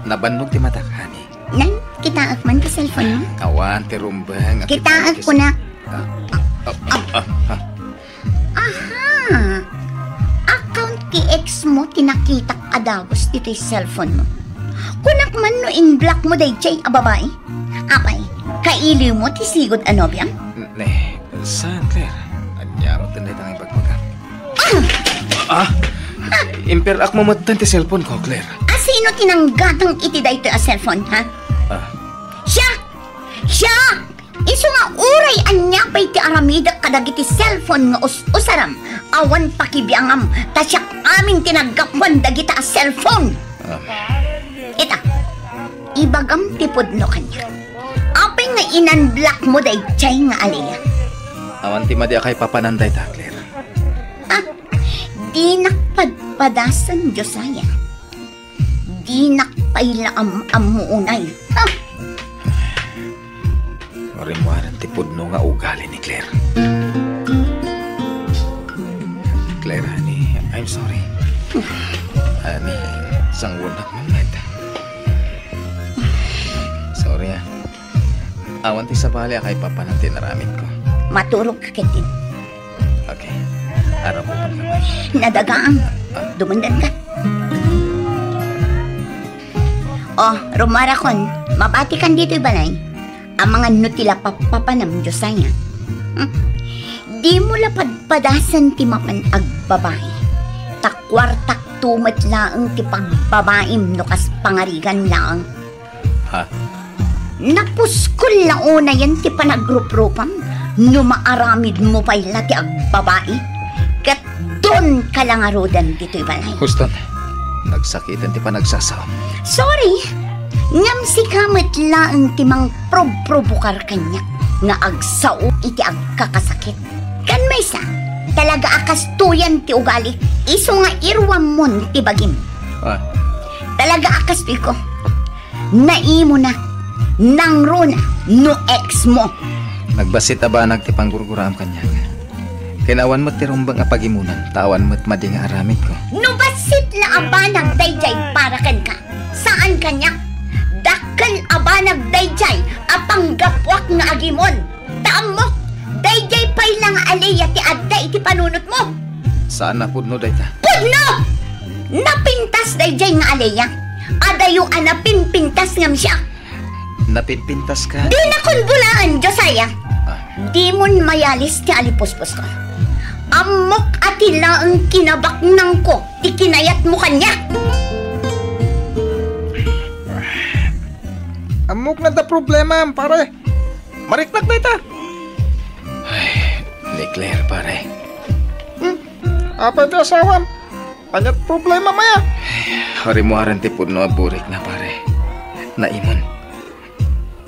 Nabannog ti matak, honey. Nan, kitaek man ti cellphone mo? Awan, ti rumbeng. Kitaek ko na. Ah, ah, ah, ah, ah. Aha! Account ti ex mo ti nakitak a dagus ditoy cellphone mo. Kunak man no in-block mo daydiay a babai. Apay, kailiw mo ti sigud a nobiam? Ne, saan, Claire? Ania met dayta nga ibagbagam? Ah! Ah! Imper-ak mo met ti cellphone ko, Claire. A sino ti nanggatang iti daytoy a cellphone, ha? Ah. Siak! Siak! Isu nga uray ania pay ti aramidek kadagiti cellphone nga us-usaram, awan pakibiangam, ta siak amin ti naggapuan dagita a cellphone. Ah. Ita, ibagam ti pudno kaniak. Apay nga in-unblock mo daydiay nga Alea? Awan ti madi a kaipapanan dayta, Claire. Ah, dinak padpadasen, Josiah. Dinak pay la am-ammo unay. Ha? Rimmuaren ti pudno nga ugali ni Claire. Claire, honey, I'm sorry. Honey, sangunak man met. Sorry, ah. Awan ti sabali a kaipapanan ti inaramidko. Maturog ka ketdin. Okay. Arapupan ka man. Nadagaang. Ah. Dumandan ka. Oh, Romarakon, mabati kan ditoy balay. Amangan no ti lapappapanam, Josiah. Hmm. Di mo la padpadasen ti mapan agbabai. Ta kuartak to met laeng ti pagbabaim no kas pangarigan laeng. Ha? Napuskol la unayen ti panagruprupam no maaramid mo pay la ti agbabai ket don ka la ngaruden ditoy balay. Houston, nagsakiten ti panagsasaom. Sorry, ngem sika met laeng ti mangprobprobokar kaniak nga agsao iti agkakasakit. Ken maysa, talaga a kastoyan ti ugali, isu nga iruammon ti bagim. Ah. Talaga a kastoyko. Naimunak, nangruna, no ex mo. Nagbassit a banag ti panggurguraam kaniak. Ken awan met ti rumbeng a pagimonan, ta awan met madi nga aramidko. No bassit la a banag daydiay para kenka, saan kaniak. Dakkel a banag daydiay a panggapuak nga agimon. Ta ammok, daydiay pay la nga Alea ti adda iti panunotmo. Saan a pudno dayta? Pudno! Napintas daydiay nga Alea. Adayo a napinpintas ngem siak. Napinpintas ka? Dinakon bulaen, Josiah. Ah. Dimon mayalis ti alipuspusko. Ammok a ti laeng kinabaknangko ti kinayatmo kaniak. Ammok nga adda problema, pare. Mariknak dayta. Ay, ni Claire, pare. Hmm? Apay ti asawam? Ania't problema, maya? Rimmuaren ti pudno a burikna, pare. Naimon.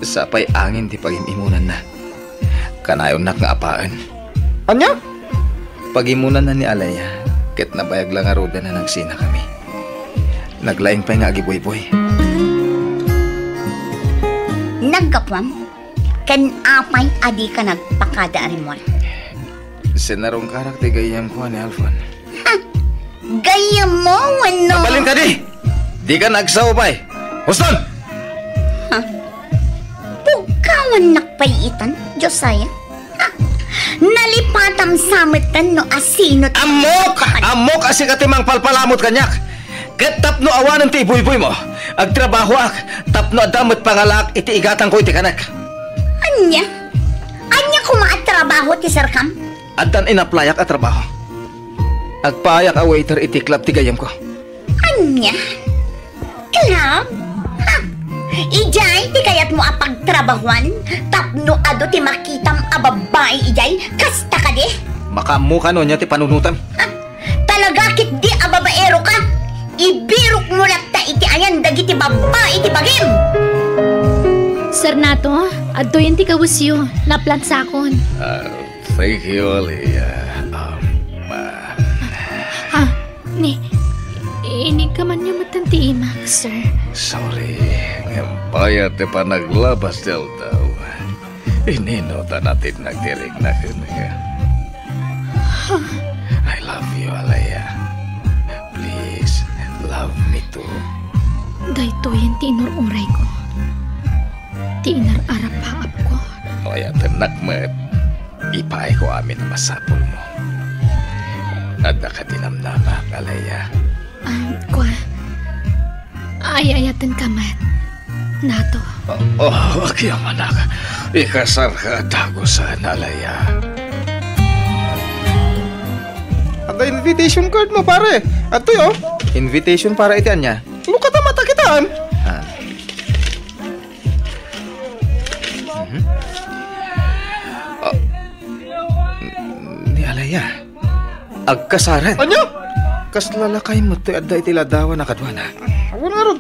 Sapay angin ti pagim-imonanna. Kanayonnak nga apaen. Ania? Pagimonanna ni Alea, ket nabayag la ngaruden a nagsinakami. Naglaing pay nga agibuybuy. Naggapuam? Ken apay a dika nagpakada a rimmuar? Sinarungkarak ti gayyemko, ni Alfon. Ha? Gayyemmo wenno? Mabalin kadi? Dika agsao pay. Houston! Ha? Pugkawannak pay itan, Josiah? Ha? Nalipatam sa metten no asino ti Ammok! Ammok a sika ti mangpalpalamut kaniak. Ket tapno awanen ti ibuybuymo, agtrabahoak tapno adda met pangalaak iti igatangko iti kanek. Ania? Ania koma a trabaho ti serkam? Addan inaplayak a trabaho. Agpaayak a waiter iti club ti gayyemko. Ania? Club? Ha? Idiay ti kayatmo a pagtrabahoan tapno adu ti makitam a babbai idiay? Kasta kadi? Makaammoka no ania ti panunotem. Ha? Talaga ketdi a babaero ka? Ibirokmo latta iti ayan dagiti babbai ti bagim! Sir Nato, adtoyen ti kawesyo. Naplansakon. Ah, thank you, Leah. Um, ah, Ah, ni, inigkamanyo metten ti imak, sir. Sorry, ngem bayat ti panaglabas ti aldaw. Inino ta natitnag ti rikna kenka? I love you, Alaya. Please, love me too. Daytoyen ti inur-urayko. Ti inar-arapaapko. Ayatennak met. Ipaayko amin a masapulmo. Adda kadi namnamak, Alaya? Ah, kua. Ay-ayatenka met, Nato. Oh, oh, agyamanak. Ikasarka a dagusen, Alaya. Adda invitation card mo, pare. Adtoy, oh. Invitation para iti ania? Lukata matakitan. Ah. Mhm. Ah, ni Alaya. Agkasaren. Ania? Kasla lakay met toy adda iti ladawan a kaduana. Awan ngarud.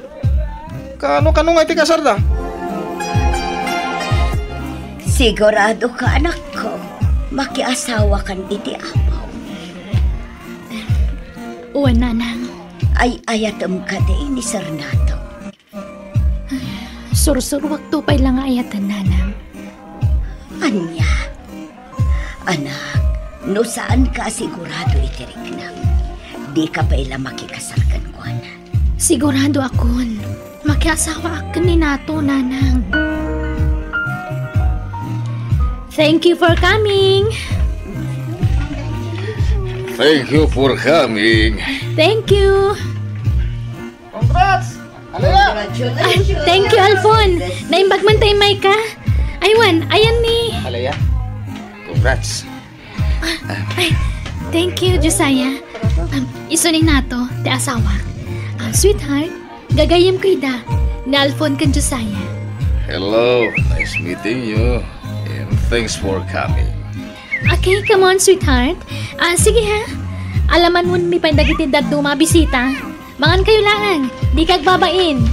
Kano-kano nga iti kasarda? Siguradoka, anakko, makiasawakan iti apaw. Wen, nanang. Ay-ayatem kadi ni Sir Nato? Sursuruakto pay la nga ayaten, nanang. Ania? Anak, no saanka a sigurado iti riknam, dika pay la makikasar kenkuana. Siguradoakon, makiasawaak ken ni Nato, nanang. Thank you for coming. Thank you for coming. Thank you. Congrats! Alaya! Ay, thank you, Alfon. Naimbag man ta imayka. Ay, wen, ayan ni. Alaya? Congrats. Ay, thank you, Josiah. Um, isu ni Nato, ti asawa. Ah, sweetheart, gagayyemko ida, ni Alfon ken Josiah. Hello, nice meeting you. And thanks for coming. Okay, come on, sweetheart. Ah, sige ha. Alamanonmi pay dagiti dadduma a bisita. Mangankayo laeng, dika agbabain.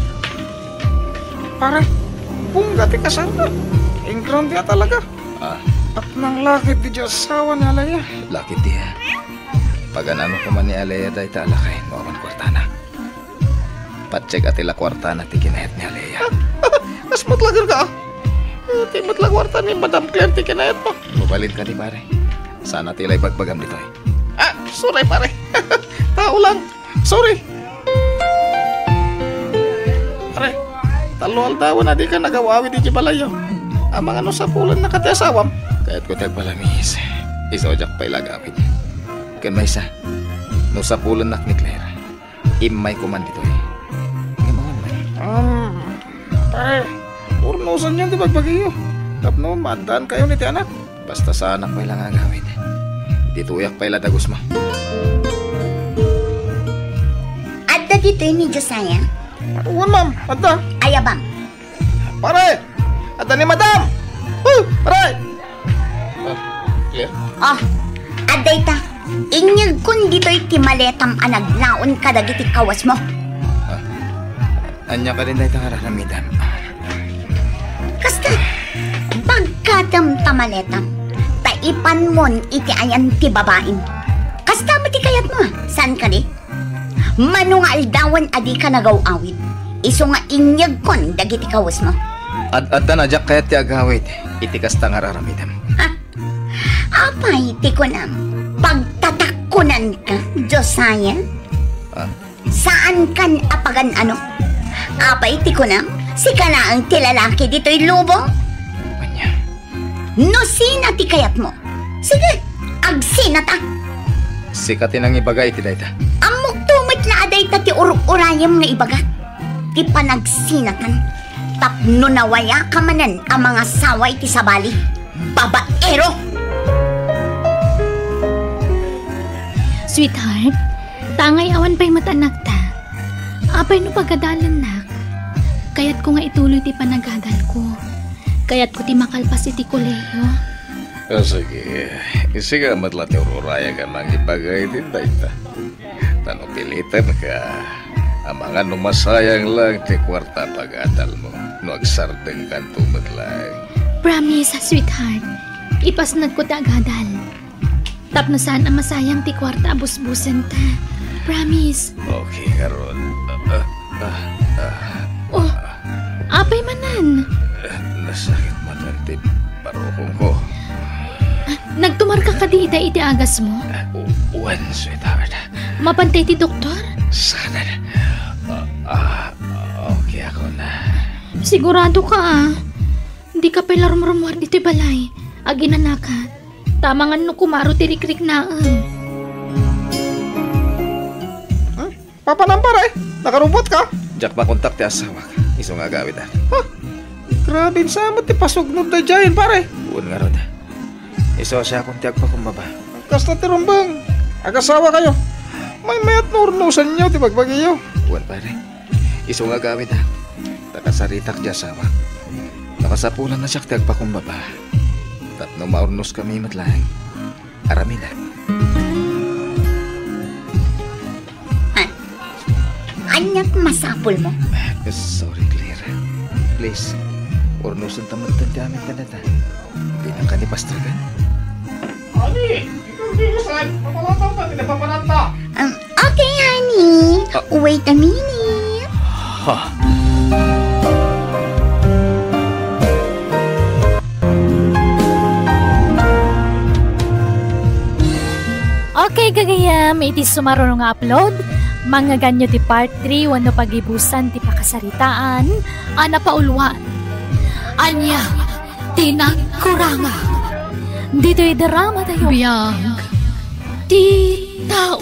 Pare, bongga ti kasarda. Ingrande a talaga. Ah. Tapno lakay ti asawa ni Alaya. Lakay ti, ah. Pagan-ano koma ni Alaya dayta a lakay no awan kuartana. Patsekka ti la kuartana ti kinayat ni Alaya. Kas met la gerka, ah. Ti met la kuarta ni Madam Claire ti kinayatmo. Mabalin kadi, pare. Saan ti la ibagbagam ditoy. Ah, sorry, pare. Tao lang. Sorry. Pare, tallo aldawen a dika nagaw-awid idiay balayyo. Amangan no sapulennaka ti asawam. Kayatko ti agpalamis. Isu a diak pay la agawid. Ken maysa, no sapulennak ni Claire, immayko man ditoy. Ngem awan man. Um, pare, urnosenyon ti bagbagiyo. Tapno maaddaankayon iti anak. Basta saanak pay la nga agawid. Ditoyak pay la dagusmo. Adda ditoy ni Josiah? Wen, ma'am. Adda. Aya, ma'am. Pare! Adda ni Madam! Oh, pare! Ah, Claire? Oh, adda ita. Inyegkon ditoy ti maletam a naglaon kadagiti kawasmo. Ah, ania kadin dayta nga ar-aramidem? Kasta, bagkatem ta maletam, ta ipanmon iti ayan ti babaim. Kasta met ti kayatmo, saan kadi? Mano nga aldawen a dika nagaw-awid, isu nga inyegkon dagiti kawasmo. Ad-addan a diak kayat ti agawid iti kasta nga ar-aramidem. Ha? Apay ti kunam, pagtatakkonanka, Josiah? Ah? Saankan a pagan-ano? Apay ti kunam, sika laeng ti lalaki ditoy lubong? Ania? No sina ti kayatmo, sige, agsinata. Sika ti nangibaga iti dayta. Ammokto met la a dayta ti ur-urayem nga ibagak. Ti panagsinatan. Tapno nawayaka manen a mangasawa iti sabali. Babaero! Sweetheart, tangay awan pay met anakta. Apay no pagadalennak? Kayatko nga ituloy ti panagadalko. Kayatko ti makalpas iti kolehiyo. Ah, sige. Sika met la ti ur-urayak a mangibaga iti dayta. Ta no pilitenka, amangan no masayang lang ti kuarta a pagadalmo no agsardengkanto met laeng. Promise, sweetheart. Ipasnekko ti agadal. Tapno saan a masayang ti kuarta a busbusenta. Promise. Okay, ngarud. Ah, ah, ah. Oh, apay manen? Nasakit manen ti barukongko. Ah, Nagtumarka kadi ita iti agasmo? Ah, u-, wen, sweetheart. Mapantay ti doktor? Saan? Ah, ah, okay ako na. Sigurado ka, ah. Dika pay la rumrumuar ditoy balay. Aginanakan. Tamangan no kumaro ti rikriknaem. Hmm? Papanam, pare? Nakarumbot ka? Diak makontak ti asawak. Isu nga agawid, ah. Ha? Grabe, sa met ti pasugnod daydiayen, pare. Wen ngarud. Isu a siakon ti agpakumbaba. Kasta ti rumbeng. Agasawa kayo. Maymayat no urnosanyo ti bagbagiyo. Wen, pare. Isu nga agawid, ah. Ta kasaritak ti asawak. Nakasapulan na siak ti agpakumbaba. Tapno maurnoskami met laeng. Araminak. Ah, aniak masapulmo? Sorry, Claire. Please, urnosen ta met ti amin kadata. Dinaka ni Pastrigan? Honey, ikaw di ko saan. Papalataw ka, tinapapananta. Um, okay, honey. Ah. Wait a minute. Ha? Okay, gagayam, iti sumaruno nga upload, mangngeganyo ti part three wenno pagibusan ti pakasaritaan a napauluan. Ania ti nagkuranga? Ditoy drama tayo. Biag ti tao.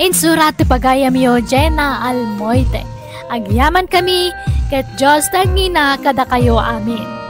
Insurat ti pagayamyo, Jenna Almoite. Agyamankami, ket Dios ti agngina kadakayo amin.